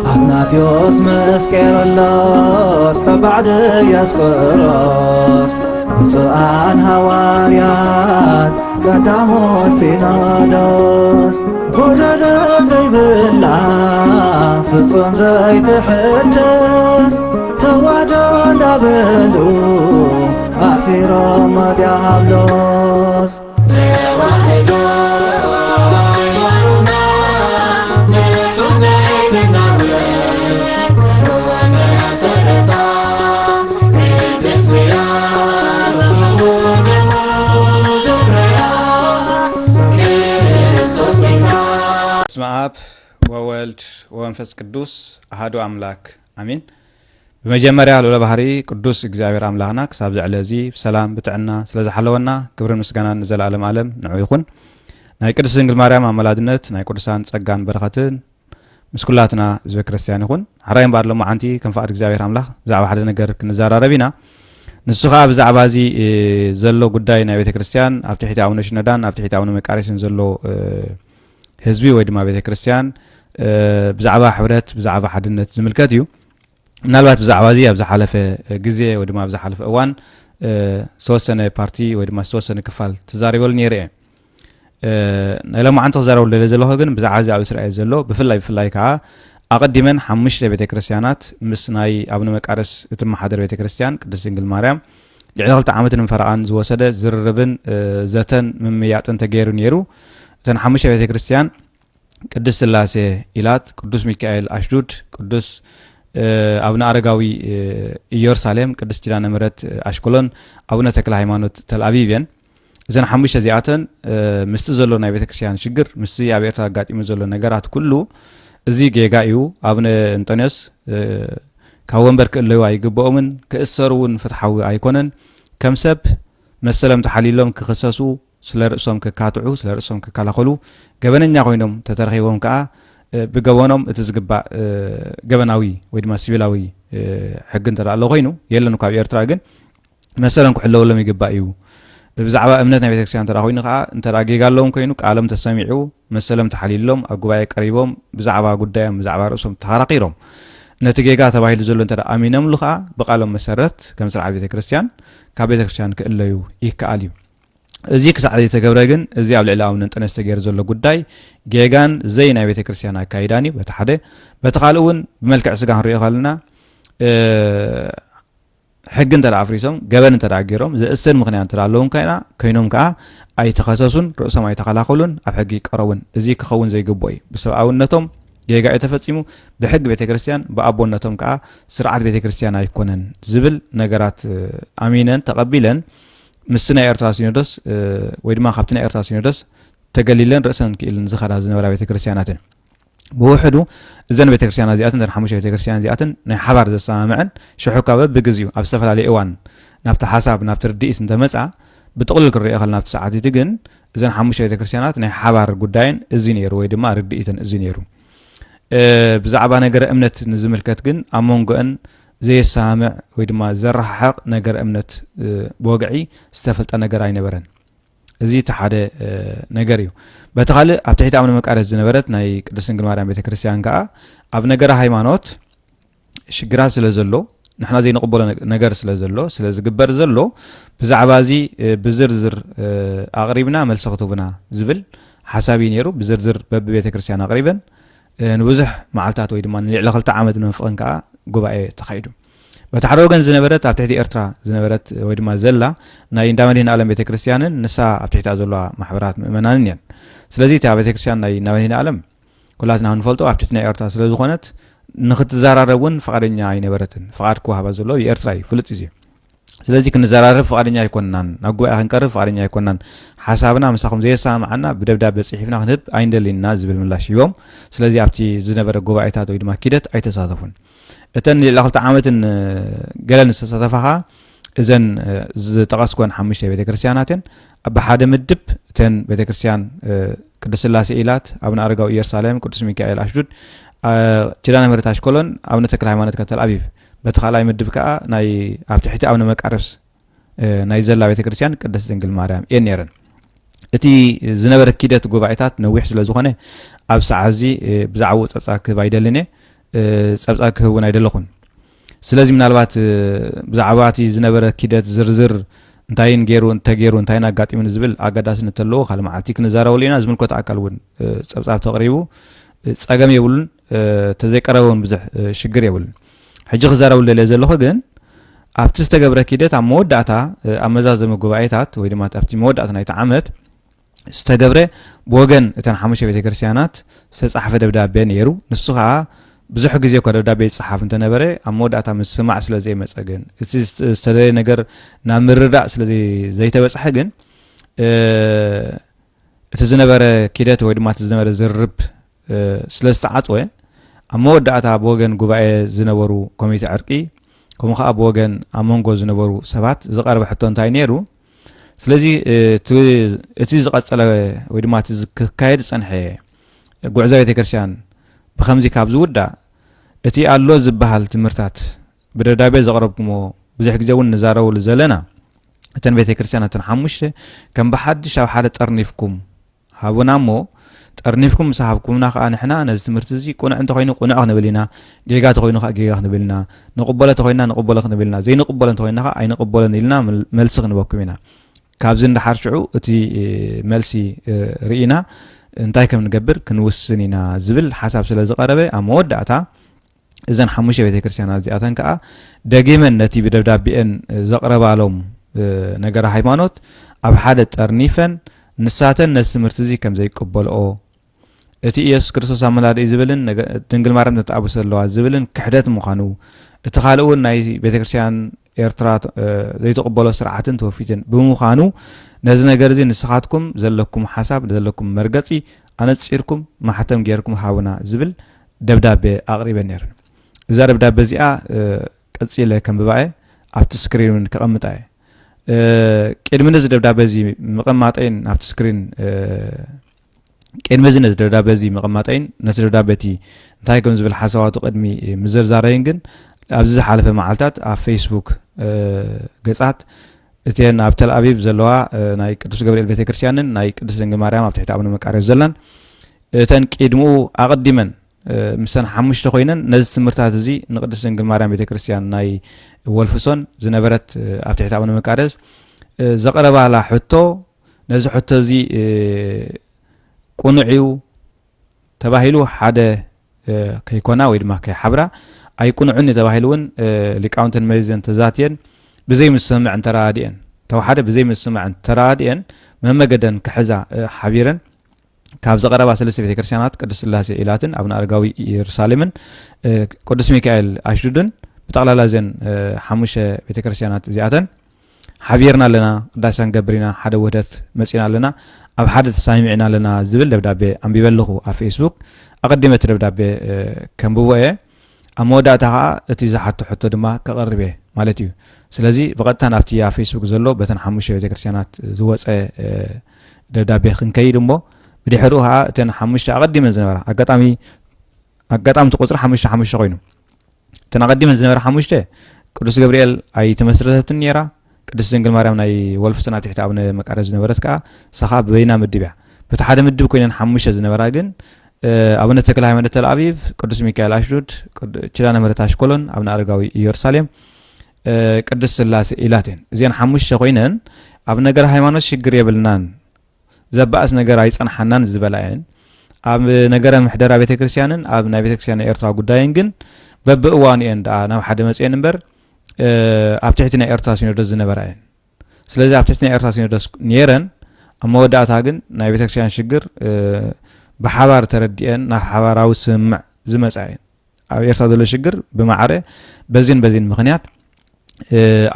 ኣትናቴዎስ ምስ ቄርሎስ ተባዕ ድያስቆሮስ፣ ብፁዓን ሃዋርያት ቀዳሞት ሲኖዶስ፣ ጎደሎ ዘይብላ ፍጹም ዘይትሕደስ፣ ተዋህዶ እንዳበሉ ኣሕፊሮም ዲያብሎስ። ተዋህዶ ሃይማኖትና ንጹህ ትሕትና እምነት መሰረታ፣ ቅድስት እያ ብኽቡር ደሙ ዙርያ ክርስቶስ ጌታ። በስመ አብ ወወልድ ወመንፈስ ቅዱስ አሐዱ አምላክ አሜን። ብመጀመርያ ልዑለ ባህሪ ቅዱስ እግዚኣብሔር ኣምላኽና ክሳብ ዝዕለ እዚ ብሰላም ብጥዕና ስለ ዝሓለወና ክብርን ምስጋናን ንዘለኣለም ዓለም ንዑ ይኹን። ናይ ቅድስት ድንግል ማርያም ኣመላድነት ናይ ቅዱሳን ጸጋን በረኸትን ምስ ኩላትና ህዝበ ክርስቲያን ይኹን። ሕራይ እምበኣር ሎማዓንቲ ከም ፍቓድ እግዚኣብሔር ኣምላኽ ብዛዕባ ሓደ ነገር ክንዘራረብ ኢና። ንሱ ኸኣ ብዛዕባ እዚ፣ እ፣ ዘሎ ጉዳይ ናይ ቤተ ክርስቲያን ኣብ ትሕቲ ኣቡነ ሽኖዳን ኣብ ትሕቲ ኣቡነ መቃርዮስን ዘሎ፣ እ፣ ህዝቢ ወይ ድማ ቤተ ክርስቲያን፣ እ፣ ብዛዕባ ሕብረት፣ ብዛዕባ ሓድነት ዝምልከት እዩ። ምናልባት ብዛዕባ እዚ ኣብ ዝሓለፈ ግዜ ወይ ድማ ኣብ ዝሓለፈ እዋን፣ እ፣ ዝተወሰነ ፓርቲ ወይ ድማ ዝተወሰነ ክፋል ተዛሪበሉ ነይረ እየ። እ፣ ናይ ሎማዓንቲ ክዛረበሉ ደልየ ዘለኹ ግን ብዛዕባ እዚ ኣብ እስራኤል ዘሎ ብፍላይ ብፍላይ ከዓ ኣቐዲመን ሓሙሽተ ቤተ ክርስቲያናት ምስ ናይ ኣቡነ መቃርዮስ እትመሓደር ቤተ ክርስቲያን ቅድስት ድንግል ማርያም ልዕሊ ክልተ ዓመትን ፈረቓን ዝወሰደ ዝርርብን፣ እ፣ ዘተን ምምያጥን ተገይሩ ነይሩ። እተን ሓሙሽተ ቤተ ክርስቲያን ቅድስት ስላሴ ኢላት፣ ቅዱስ ሚካኤል ኣሽዱድ፣ ቅዱስ፣ እ፣ ኣቡነ ኣረጋዊ፣ እ፣ ኢየሩሳሌም፣ ቅድስት ኪዳነ ምሕረት፣ እ፣ ኣሽኮሎን፣ ኣቡነ ተክለ ሃይማኖት ተልኣቪቭ እየን። እዘን ሓሙሽተ እዚኣተን፣ እ፣ ምስቲ ዘሎ ናይ ቤተክርስትያን ሽግር፣ ምስቲ ኣብ ኤርትራ ኣጋጢሙ ዘሎ ነገራት ኩሉ፣ እዚ ጌጋ እዩ። ኣቡነ እንጠንዮስ፣ እ፣ ካብ ወንበር ክእለዩ ኣይግብኦምን፣ ክእሰሩ እውን ፍትሓዊ ኣይኮነን። ከም ሰብ መሰሎም ተሓሊሎም ክኽሰሱ፣ ስለ ርእሶም ክካትዑ፣ ስለ ርእሶም ክከላኸሉ፣ ገበነኛ ኮይኖም ተተረኺቦም ከኣ፣ እ፣ ብገበኖም እቲ ዝግባእ፣ እ፣ ገበናዊ ወይ ድማ ሲቪላዊ፣ እ፣ ሕጊ እንተ ደኣ ኣሎ ኮይኑ፣ የለን እኳ ኣብ ኤርትራ፣ ግን መሰሎም ክሕለወሎም ይግባእ እዩ። ብዛዕባ እምነት ናይ ቤተክርስትያን እንተ ደኣ ኮይኑ ከኣ፣ እንተ ደኣ ጌጋ ኣለዎም ኮይኑ፣ ቃሎም ተሰሚዑ፣ መሰሎም ተሓሊሎም፣ ኣብ ጉባኤ ቀሪቦም፣ ብዛዕባ ጉዳዮም፣ ብዛዕባ ርእሶም ተኸራኺሮም፣ ነቲ ጌጋ ተባሂሉ ዘሎ እንተ ደኣ ኣሚኖምሉ ከኣ፣ ብቃሎም መሰረት፣ ከም ስርዓት ቤተክርስትያን፣ ካብ ቤተክርስትያን ክእለዩ ይከኣል እዩ። እዚ ክሳዕ ዘይተገብረ ግን፣ እዚ ኣብ ልዕሊ ኣቡነ እንጠንዮስ ተገይሩ ዘሎ ጉዳይ፣ ጌጋን ዘይ ናይ ቤተክርስትያን ኣካይዳን እዩ፣ በቲ ሓደ። በቲ ካልእ እውን፣ ብመልክዕ ስጋ ክንሪኦ ከለና፣ እ፣ ሕጊ እንተ ደኣ ኣፍሪሶም፣ ገበን እንተ ደኣ ገይሮም፣ ዘእስር ምኽንያት እንተ ደኣ ኣለዎም ኮይና፣ ኮይኖም ከኣ ኣይተኸሰሱን፣ ርእሶም ኣይተኸላኸሉን፣ ኣብ ሕጊ ኣይቀረቡን። እዚ ክኸውን ዘይግብኦ እዩ። ብሰብኣውነቶም ጌጋ እዩ ተፈጺሙ፣ ብሕጊ ቤተክርስትያን፣ ብኣቦነቶም ከኣ ስርዓት ቤተክርስትያን ኣይኮነን ዝብል ነገራት፣ እ፣ ኣሚነን ተቐቢለን፣ ምስቲ ናይ ኤርትራ ሲኖዶስ፣ እ፣ ወይ ድማ ካብቲ ናይ ኤርትራ ሲኖዶስ ተገሊለን ርእሰን ክኢለን ዝኸዳ ዝነበራ ቤተክርስትያናትን። ብውሕዱ እዘን ቤተክርስትያናት እዚኣትን፣ እዘን ሓሙሽተ ቤተክርስትያን እዚኣትን ናይ ሓባር ዘሰማምዐን፣ ሽሑ እኳ በብግዜኡ ኣብ ዝተፈላለየ እዋን ናብቲ ሓሳብ፣ ናብቲ ርድኢት እንተመጻ፣ ብጥቕሉል ክንሪኦ ከለና ኣብቲ ሰዓት እቲ ግን እዘን ሓሙሽተ ቤተክርስትያናት ናይ ሓባር ጉዳየን እዚ ነይሩ፣ ወይ ድማ ርድኢተን እዚ ነይሩ። እ፣ ብዛዕባ ነገረ እምነት ንዝምልከት ግን ኣብ መንጎአን ዘየሰማምዕ ወይ ድማ ዘረሓሕቕ ነገረ እምነት፣ እ፣ ብወግዒ ዝተፈልጠ ነገር ኣይነበረን። እዚ እቲ ሓደ፣ እ፣ ነገር እዩ። በቲ ካልእ ኣብ ትሕቲ ኣቡነ መቃርዮስ ዝነበረት ናይ ቅድስት ድንግል ማርያም ቤተክርስትያን ከኣ ኣብ ነገረ ሃይማኖት ሽግራት ስለ ዘሎ፣ ንሕና ዘይንቕበሎ ነ-፣ ነገር ስለ ዘሎ፣ ስለ ዝግበር ዘሎ፣ ብዛዕባ እዚ፣ እ፣ ብዝርዝር፣ እ፣ ኣቕሪብና መልሲ ክትህቡና ዝብል ሓሳብ እዩ ነይሩ። ብዝርዝር በብቤተክርስትያን ኣቕሪበን፣ እ፣ ንብዙሕ መዓልታት ወይ ድማ ንልዕሊ ክልተ ዓመት ንመንፍቕን ከኣ ጉባኤ ተኻይዱ። በቲ ሓደ ወገን ዝነበረት፣ ኣብ ትሕቲ ኤርትራ ዝነበረት ወይ ድማ ዘላ ናይ እንዳ መድህን ዓለም ቤተክርስትያንን ንሳ ኣብ ትሕቲኣ ዘለዋ ማሕበራት ምእመናንን እየን። ስለዚ እታ ቤተክርስትያን ናይ እንዳ መድህን ዓለም ኩላትና ክንፈልጦ ኣብ ትሕቲ ናይ ኤርትራ ስለ ዝኾነት ንኽትዘራረብ እውን ፍቓደኛ ኣይነበረትን። ፍቓድ ክወሃባ ዘለዎ ብኤርትራ እዩ፣ ፍሉጥ እዩ። ስለዚ ክንዘራረብ ፍቓደኛ ኣይኮንናን፣ ናብ ጉባኤ ክንቀርብ ፍቓደኛ ኣይኮንናን፣ ሓሳብና ምሳኹም ዘየሰማምዓና ብደብዳቤ ጽሒፍና ክንህብ ኣይንደልን ኢና ዝብል ምላሽ ሂቦም። ስለዚ ኣብቲ ዝነበረ ጉባኤታት ወይ ድማ ኪደት ኣይተሳተፉን። እተን ንልዕሊ ክልተ ዓመትን፣ እ፣ ገለን ዝተሳተፋ ኸኣ እዘን፣ እ፣ ዝጠቐስኮን ሓሙሽተ ቤተክርስትያናት እየን። ብሓደ ምድብ እተን ቤተክርስትያን፣ እ፣ ቅድስት ስላሴ ኢላት፣ ኣቡነ ኣረጋዊ ኢየሩሳሌም፣ ቅዱስ ሚካኤል ኣሽዱድ፣ እ፣ ኪዳነ ምሕረት ኣሽኮሎን ኣቡነ ተክለ ሃይማኖት ከተል ኣቪቭ፣ በቲ ካልኣይ ምድብ ከኣ ናይ ኣብ ትሕቲ ኣቡነ መቃርዮስ፣ እ፣ ናይ ዘላ ቤተክርስትያን ቅድስት ድንግል ማርያም እየን ነይረን። እቲ ዝነበረ ኪደት ጉባኤታት ነዊሕ ስለ ዝኾነ፣ ኣብ ሰዓት እዚ፣ እ፣ ብዛዕባኡ ጸብጻብ ክህብ ኣይደልን እየ። ጸብጻብ ክህብ እውን ኣይደለኹን። ስለዚ ምናልባት ብዛዕባ እቲ ዝነበረ ኪደት ዝርዝር እንታይን ገይሩ እንተገይሩ እንታይን ኣጋጢሙን ዝብል ኣገዳስነት ተለዎ ካልእ መዓልቲ ክንዛረበሉ ኢና። ዝምልከቶ ኣካል እውን ጸብጻብ ተቕሪቡ ጸገም የብሉን። ተዘይቀረበ እውን ብዙሕ ሽግር የብሉን። ሕጂ ክዛረበሉ ደልየ ዘለኹ ግን ኣብቲ ዝተገብረ ኪደት ኣብ መወዳእታ ኣብ መዛዘሚ ጉባኤታት ወይ ድማ ኣብቲ መወዳእታ ናይቲ ዓመት ዝተገብረ ብወገን እተን ሓሙሽተ ቤተክርስትያናት ዝተጻሕፈ ደብዳቤ ነይሩ። ንሱ ኸኣ ብዙሕ ግዜ እኳ ደብዳቤ ይጸሓፍ እንተነበረ ኣብ መወዳእታ ምስማዕ ስለ ዘይመጸ ግን እቲ ዝተደለየ ነገር ናብ ምርዳእ ስለ ዘይተበጽሐ ግን እቲ ዝነበረ ኪደት ወይ ድማ እቲ ዝነበረ ዝርርብ ስለ ዝተዓጽወ ኣብ መወዳእታ ብወገን ጉባኤ ዝነበሩ ኮሚቴ ዕርቂ ከምኡ ከዓ ብወገን ኣብ መንጎ ዝነበሩ ሰባት ዝቐረበ ሕቶ እንታይ ነይሩ? ስለዚ እቲ ዝቐጸለ ወይ ድማ እቲ ክካየድ ዝጸንሐ ጉዕዞ ቤተክርስትያን ብከምዚ ካብ ዝውዳእ እቲ ኣሎ ዝበሃል ትምህርታት ብደብዳቤ ዘቕረብኩሞ ብዙሕ ግዜ እውን ንዛረበሉ ዘለና እተን ቤተክርስትያን እተን ሓሙሽተ ከም ብሓድሽ ኣብ ሓደ ጠርኒፍኩም ሃቡና እሞ ጠርኒፍኩም ምስ ሃብኩምና ከዓ ንሕና ነዚ ትምህርቲ እዚ ቁኑዕ እንተኮይኑ ቁኑዕ ክንብል ኢና፣ ጌጋ ተኮይኑ ከዓ ጌጋ ክንብል ኢና፣ ንቕበሎ ተኮይና ንቕበሎ ክንብል ኢና፣ ዘይንቕበሎ እንተኮይና ከዓ ኣይንቕበሎን ኢልና መልሲ ክንበኩም ኢና። ካብዚ እንዳሓር ሽዑ እቲ መልሲ ርኢና እንታይ ከም ንገብር ክንውስን ኢና ዝብል ሓሳብ ስለ ዝቐረበ ኣብ መወዳእታ እዘን ሓሙሽተ ቤተክርስትያናት እዚኣተን ከኣ ደጊመን ነቲ ብደብዳቤአን ዘቕረባሎም ነገረ ሃይማኖት ኣብ ሓደ ጠርኒፈን ንሳተን ነዚ ትምህርቲ እዚ ከም ዘይቀበልኦ እቲ ኢየሱስ ክርስቶስ ኣመላዲ እዩ ዝብልን ድንግል ማርያም ተተኣብስ ዘለዋ ዝብልን ክሕደት ምዃኑ እቲ ካልእ እውን ናይ ቤተክርስትያን ኤርትራ ዘይትቕበሎ ስርዓትን ትውፊትን ብምዃኑ ነዚ ነገር እዚ ንስኻትኩም ዘለኩም ሓሳብ ዘለኩም መርገጺ ኣነጺርኩም ማሕተም ጌርኩም ሃቡና ዝብል ደብዳቤ ኣቕሪበ ነይረን። እዛ ደብዳቤ እዚኣ ቀጺለ ከንብባ እየ፣ ኣብቲ ስክሪን እውን ከቐምጣ እየ። ቅድሚ ነዚ ደብዳቤ እዚ ምቕማጠይን ኣብቲ ስክሪን ቅድሚ እዚ ነዚ ደብዳቤ እዚ ምቕማጠይን ነቲ ደብዳቤ እቲ እንታይ ከም ዝብል ሓሳባቱ ቅድሚ ምዝርዛረይን ግን ኣብዚ ዝሓለፈ መዓልታት ኣብ ፌስቡክ ገጻት እተን ኣብ ተል ኣቪቭ ዘለዋ ናይ ቅዱስ ገብርኤል ቤተክርስትያንን ናይ ቅድስት ድንግል ማርያም ኣብ ትሕቲ ኣቡነ መቃርዮስ ዘላን እተን ቅድምኡ ኣቐዲመን ምስተን ሓሙሽተ ኮይነን ነዚ ትምህርታት እዚ ንቅድስት ድንግል ማርያም ቤተክርስትያን ናይ ወልፍሶን ዝነበረት ኣብ ትሕቲ ኣቡነ መቃርዮስ ዘቕረባላ ሕቶ ነዚ ሕቶ እዚ ቁኑዕ እዩ ተባሂሉ ሓደ ከይኮና ወይ ድማ ከይሓብራ ኣይቁኑዕን እዩ ተባሂሉ እውን ሊቃውንትን መይዘን ተዛትየን ብዘይምስምዕን ተራዲአን ተወሓደ ብዘይምስምዕን ተራዲአን መመገደን ክሕዛ ሓቢረን ካብ ዘቐረባ ሰለስተ ቤተክርስትያናት ቅድስት ስላሴ ኢላትን ኣብነ ኣረጋዊ ኢየሩሳሌምን ቅዱስ ሚካኤል ኣሽዱድን ብጠቕላላ እዘን ሓሙሽተ ቤተክርስትያናት እዚኣተን ሓቢርና ኣለና፣ ቅዳሴ ክንገብር ኢና፣ ሓደ ውህደት መጺና ኣለና፣ ኣብ ሓደ ተሳሚዕና ኣለና ዝብል ደብዳቤ ኣንቢበ ኣለኹ ኣብ ፌስቡክ። ኣቐዲመ እቲ ደብዳቤ ከንብቦ እየ። ኣብ መወዳእታ ኸዓ እቲ ዝሓቶ ሕቶ ድማ ከቕርብ እየ ማለት እዩ። ስለዚ ብቐጥታ ናብቲ ኣብ ፌስቡክ ዘሎ በተን ሓሙሽተ ቤተክርስትያናት ዝወፀ ደብዳቤ ክንከይድ እሞ ብድሕሪኡ ኸዓ እተን ሓሙሽተ ኣቐዲመን ዝነበራ ኣጋጣሚ ኣጋጣሚ እቲ ቁፅሪ ሓሙሽተ ሓሙሽተ ኮይኑ እተን ኣቐዲመን ዝነበራ ሓሙሽተ ቅዱስ ገብርኤል ኣይተመስረተትን ነይራ። ቅድስት ድንግል ማርያም ናይ ወልፍስና ትሕቲ ኣቡነ መቃርዮስ ዝነበረት ከዓ ሰኻ ብበይና ምድብ እያ። በቲ ሓደ ምድብ ኮይነን ሓሙሽተ ዝነበራ ግን ኣቡነ ተክለ ሃይማኖት ተልኣቪቭ፣ ቅዱስ ሚካኤል ኣሽዱድ፣ ኪዳነ ምህረት ኣሽኮሎን ኣቡነ ኣረጋዊ ኢየሩሳሌም ቅድስት ስላሴ ኢላተን እዚን ሓሙሽተ ኮይነን ኣብ ነገር ሃይማኖት ሽግር የብልናን ዘባእስ ነገር ኣይጸንሓናን ዝበላ እየን። ኣብ ነገረ ምሕደራ ቤተክርስትያንን ኣብ ናይ ቤተክርስትያን ኤርትራ ጉዳይን ግን በብእዋኑ እየን ደኣ ናብ ሓደ መጽኤን እምበር ኣብ ትሕቲ ናይ ኤርትራ ሲኖዶስ ዝነበራ እየን። ስለዚ ኣብ ትሕቲ ናይ ኤርትራ ሲኖዶስ ነይረን ኣብ መወዳእታ ግን ናይ ቤተክርስትያን ሽግር ብሓባር ተረዲአን ናብ ሓባራዊ ስምምዕ ዝመጻ እየን። ኣብ ኤርትራ ዘሎ ሽግር ብማዕረ በዚን በዚን ምኽንያት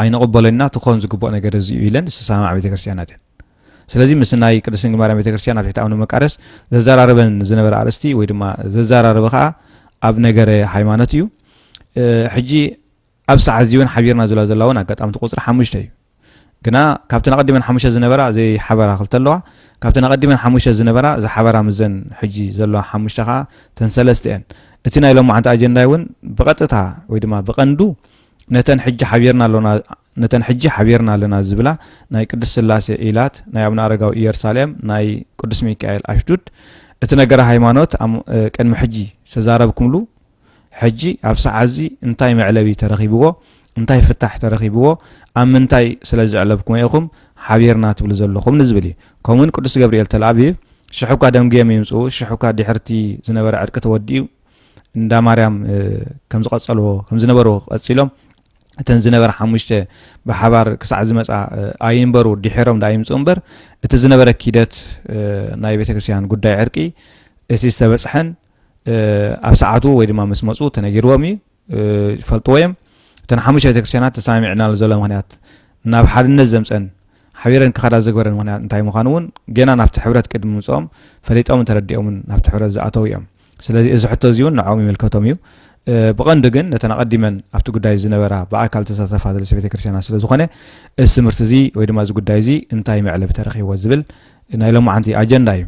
ኣይንቕበሎና ትኾን ዝግብኦ ነገር እዚ እዩ ኢለን ዝሰማማዕ ቤተክርስትያናት እየን። ስለዚ ምስ ናይ ቅድስት ድንግል ማርያም ቤተክርስትያን ኣብ ትሕቲ ኣቡነ መቃርዮስ ዘዘራርበን ዝነበረ ኣርእስቲ ወይ ድማ ዘዘራረበ ከዓ ኣብ ነገረ ሃይማኖት እዩ። ሕጂ ኣብ ሰዓት እዚ እውን ሓቢርና ዝብላ ዘላ እውን ኣጋጣሚ እቲ ቁፅሪ ሓሙሽተ እዩ። ግና ካብተን ኣቐዲመን ሓሙሽተ ዝነበራ ዘይሓበራ ክልተ ኣለዋ። ካብተን ኣቐዲመን ሓሙሽተ ዝነበራ ዝሓበራ ምዘን ሕጂ ዘለዋ ሓሙሽተ ከዓ ተን ሰለስተ እየን። እቲ ናይ ሎማዓንቲ ኣጀንዳ እውን ብቐጥታ ወይ ድማ ብቐንዱ ነተን ሕጂ ሓቢርና ኣሎና ነተን ሕጂ ሓቢርና ኣለና ዝብላ ናይ ቅድስት ስላሴ ኢላት ናይ ኣቡነ ኣረጋዊ ኢየሩሳሌም ናይ ቅዱስ ሚካኤል ኣሽዱድ እቲ ነገረ ሃይማኖት ቅድሚ ሕጂ ዝተዛረብኩምሉ ሕጂ ኣብ ሰዓት እዚ እንታይ መዕለቢ ተረኺብዎ፣ እንታይ ፍታሕ ተረኺብዎ፣ ኣብ ምንታይ ስለ ዘዕለብኩሞ ኢኹም ሓቢርና ትብሉ ዘለኹም ንዝብል እዩ። ከምኡውን ቅዱስ ገብርኤል ተልኣቪቭ ሽሕ እኳ ደንጉዮም ይምፅኡ፣ ሽሕ እኳ ድሕርቲ ዝነበረ ዕርቂ ተወዲኡ እንዳ ማርያም ከም ዝቐጸልዎ ከም ዝነበርዎ ቀጺሎም እተን ዝነበራ ሓሙሽተ ብሓባር ክሳዕ ዝመጻ ኣይንበሩ ድሒሮም ዳ ይምጽኡ እምበር እቲ ዝነበረ ኪደት ናይ ቤተክርስትያን ጉዳይ ዕርቂ እቲ ዝተበጽሐን ኣብ ሰዓቱ ወይ ድማ ምስ መጹ ተነጊርዎም እዩ። ይፈልጥዎ እዮም። እተን ሓሙሽተ ቤተክርስትያናት ተሰማሚዕናሉ ዘሎ ምኽንያት ናብ ሓድነት ዘምጸን ሓቢረን ክኸዳ ዘግበረን ምኽንያት እንታይ ምዃኑ እውን ገና ናብቲ ሕብረት ቅድሚ ምምፅኦም ፈሊጦምን ተረዲኦምን ናብቲ ሕብረት ዝኣተዉ እዮም። ስለዚ እዚ ሕቶ እዚ እውን ንዕኦም ይምልከቶም እዩ። ብቐንዱ ግን ነተን ኣቐዲመን ኣብቲ ጉዳይ ዝነበራ ብኣካል ተሳተፋ ዘለሲ ቤተክርስትያናት ስለ ዝኾነ እዚ ትምህርቲ እዚ ወይ ድማ እዚ ጉዳይ እዚ እንታይ መዕለቢ ተረኺብዎ ዝብል ናይ ሎማዓንቲ ኣጀንዳ እዩ።